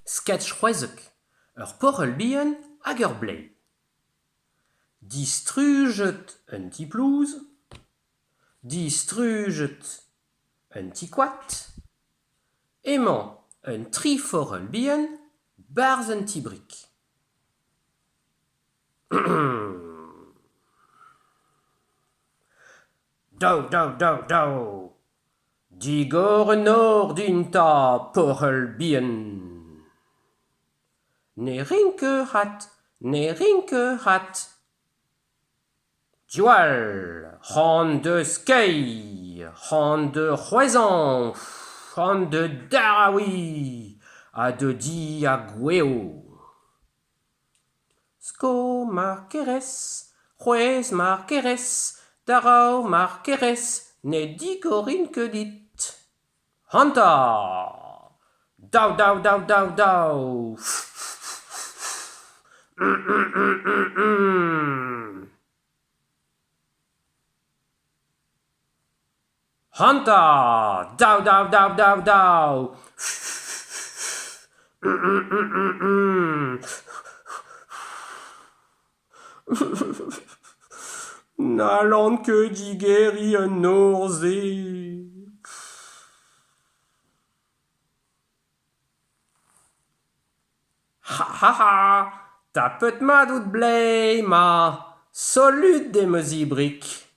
Sketch 16, ur porc'hell bihan hag ur bleiz. Distrujet un ti-plouz, distrujet un ti-koad. Emañ un tri forc'hell bihan 'barzh un ti-brik. Daou, daou, daou, daou ! Digor an nor din 'ta, porc'hell bihan. Ne rin ket 'vat, ne rin ket 'vat. Diwall ! C'hoant da skeiñ, c'hoant da c'hwezhañ, c'hoant da daraouiñ ha da di a gouezho. Sko mar kerez, c'hwezh mar kerez, daraou mar kerez, ne digorin ket dit. Ac'hanta ! Daou, daou, daou, daou, daou ! Ac'hanta ! Daou, daou, daou, daou, daou ! N'hallan ket digeriñ an nor-se. Ha ha ha ! Tapet mat out bleiz, ma ! Solut eo ma zi-brik.